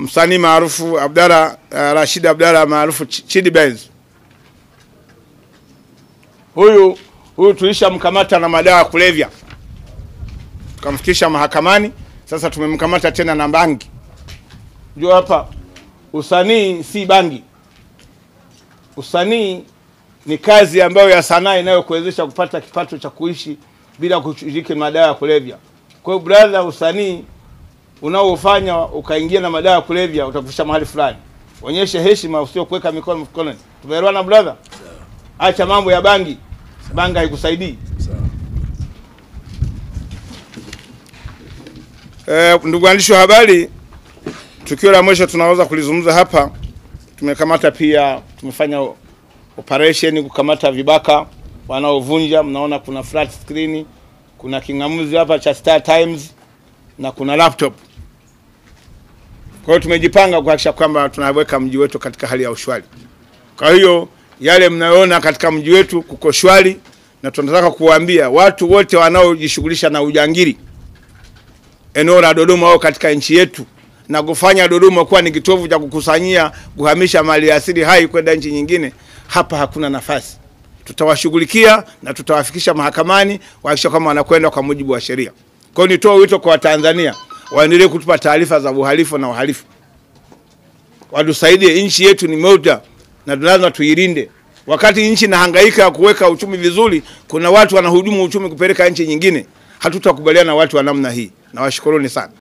msanii maarufu Abdalla Rashid Abdalla maarufu Chidi Benz. Huyu tulishamkamata na madawa ya kulevya, tukamfikisha mahakamani. Sasa tumemkamata tena na bangi. Unajua hapa usanii si bangi. Usanii ni kazi ambayo ya sanaa inayokuwezesha kupata kipato cha kuishi bila kushiriki madawa ya kulevya. Kwa hiyo brother, usanii unaofanya ukaingia na madawa ya kulevya utakufikisha mahali fulani. Onyeshe heshima, usio kuweka mikono mfukoni. Tumeelewana brother? Acha mambo ya bangi. Bangi haikusaidii. Ndugu waandishi wa habari, tukio la mwisho tunaweza kulizungumza hapa, tumekamata pia, tumefanya operation kukamata vibaka wanaovunja. Mnaona kuna flat screen, kuna kingamuzi hapa cha Star Times na kuna laptop. Kwa hiyo tumejipanga kuhakikisha kwamba tunaweka mji wetu katika hali ya ushwari. Kwa hiyo yale mnayoona katika mji wetu kuko shwari, na tunataka kuwaambia watu wote wanaojishughulisha na ujangili eneo la Dodoma au katika nchi yetu na kufanya Dodoma kuwa ni kitovu cha kukusanyia, kuhamisha mali asili hai kwenda nchi nyingine, hapa hakuna nafasi. Tutawashughulikia na tutawafikisha mahakamani kuhakikisha kama wanakwenda kwa mujibu wa sheria. Kwa hiyo nitoa wito kwa Watanzania waendelee kutupa taarifa za uhalifu na wahalifu. Watusaidie, nchi yetu ni moja na lazima tuilinde. Wakati nchi inahangaika kuweka uchumi vizuri, kuna watu wanahujumu uchumi kupeleka nchi nyingine. Hatutakubaliana na watu wa namna hii. Nawashukuruni sana.